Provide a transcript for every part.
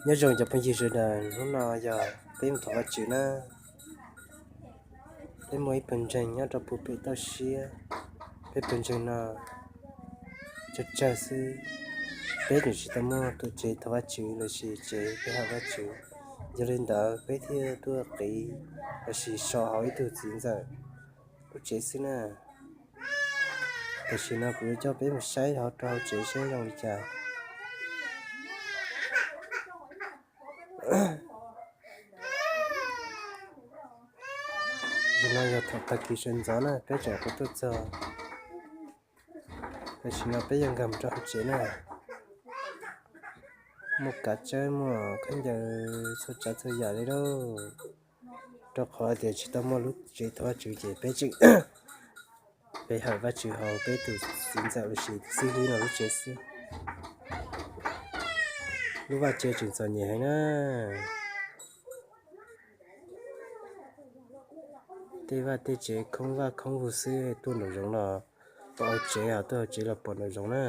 Nyob zoo cov phooj ywg sawv daws, hnub no yog peb mus thov Vajtswv na. Peb muaj ib pawg ntseeg nyob rau puag pem toj siab, peb pawg ntseeg no tsawg tsawg xwb, peb tseem tsis tau muaj tuam tsev thov Vajtswv lossis tsev pe hawm Vajtswv. Yog li ntawd peb thiaj tuaj qiv lossis so hauv ib tug txiv ntxawm lub tsev xwb na. Tam sim no kuv yuav coj peb mus saib hauv rau hauv tsev saib zoo li cas. Zaum no yog thaum tag kis sawv ntxov na, peb tseem kuv tuaj txog. Tam sim no peb yuav nkag mus rau hauv tsev na. Muaj kav tsawb, muaj khaub ncaws txhua tsav txhua yam li lauj. Rau qhov tias tsis tau muaj lub tsev thov Vajtswv ces peb tseem pe hawm Vajtswv hauv peb tus txiv ntxawm lossis xib hwb no lub tsev xwb. Lub vaj tsev tseem txom nyem heev na. Tej vaj tej tsev khoob vaj khoob vug xwb, tuaj nraum zoov los pom hauv tsev, ho tuaj hauv tsev los pom nraum zoov na.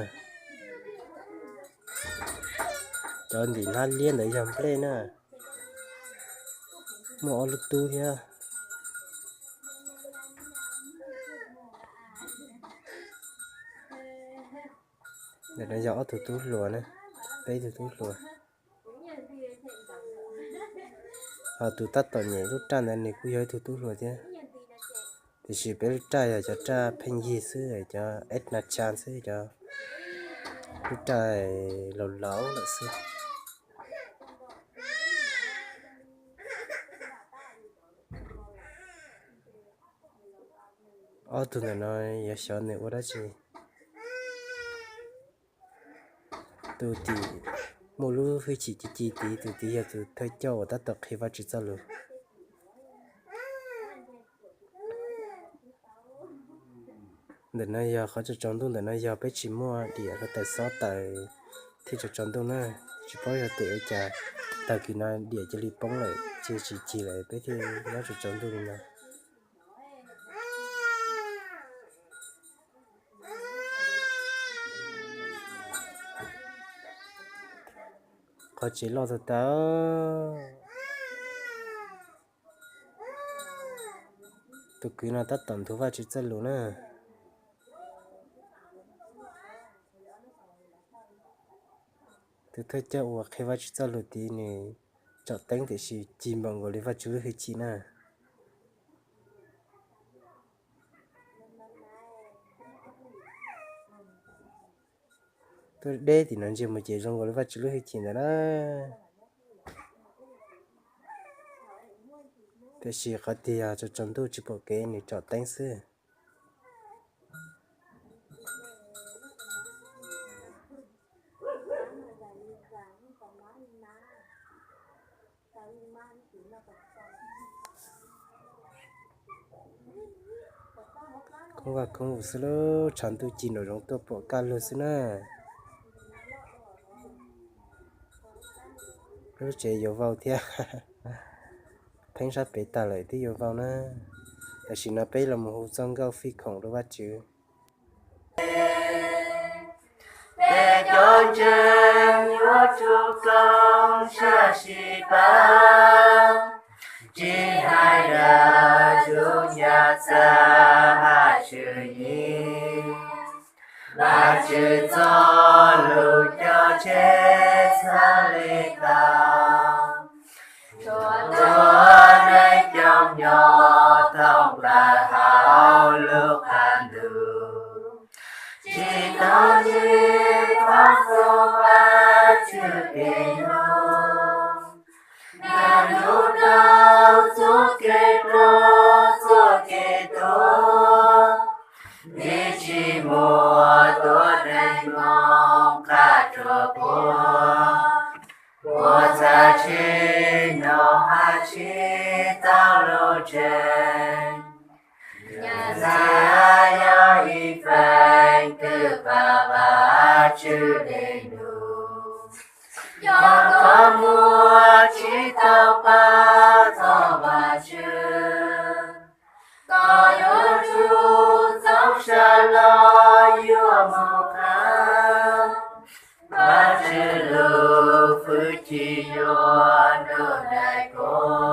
Cov ntim hnab liab ntawd yog nplej na. Muaj ob lub tub thiab. Ntawm no yog ob tug tub hluas na, peb tug tub hluas. Ho tus tab tom nyem lub raj ntawd nws kuj yog ib tug tub hluas thiab. Tiam sis peb lub raj yog cov raj pheej yig xwb, cov eb na tsa xwb, cov lub raj laus laus lawm xwb. Ob tug ntawm no yuav xyov nws ua dab tsi. Tus tim muaj lub hwj chim ci ci tid, tus tid yog tus thawj coj uas tab tom qhia Vajtswv txoj lus. Ntawm no yog qhov tsaus tsaus ntuj, ntawm no yog peb tsis muaj diam, hluav taws xob taws thiaj tsaus tsaus ntuj na. Tsis paub yog tem ua cas tag kis no diam cia li poob lawm, cia tsis cig lawm, peb thiaj nyob tsaus tsaus ntuj li no. Qhov tsev loj tag tag. Tus kwv no tab tom nthuav Vajtswv txoj lus na. Tus thawj coj uas qhia Vajtswv txoj lus tid nws tsom teeb tiam sis cig npaum nkaus li Vajtswv lub hwj chim na. Tuaj deb tim no ntsia mus ces zoo nkaus li Vajtswv lub hwj chim ntawd na. Tiam sis qhov tiag yog tsaus tsaus ntuj tsis pom kev nws tsom teeb xwb. Khoob vaj khoob vug xwb lauj, tshav ntuj ci nraum zoov tuaj pom kaj lug xwb na. Lub tsev yuav vau thiab, pheeb sab pem tag lawm twb yuav vau na. Tam sim no peb los mus hu txoj nkauj fij khoom rau Vajtswv. Peb cov ntseeg yuav tsum koom sab sib pab, tsis hais dab tug ncav txag hab tswv yim. Vajtswv txoj lus cog tseg txhua li tau, tsuav neeg coob nyob thoob plaws hauv lub qab ntuj. Tsis tau ntsib qhov txog Vajtswv kev hlub, nws nug rau txoj kev pluag txoj kev tuag, vim tsis muaj tuab neeg mloog qab rua puab. Puab txhaj tsim nyog hab tsim tau lub tsev. Nyab ntxhais yog ib feem twg pab Vajtswv dej num, yog koj muab tsis tau pab txog Vajtswv, koj yuav tsum txaus sab laj yuav mus qab Vajtswv lub hwj Tsis yuav nrog nraim koj.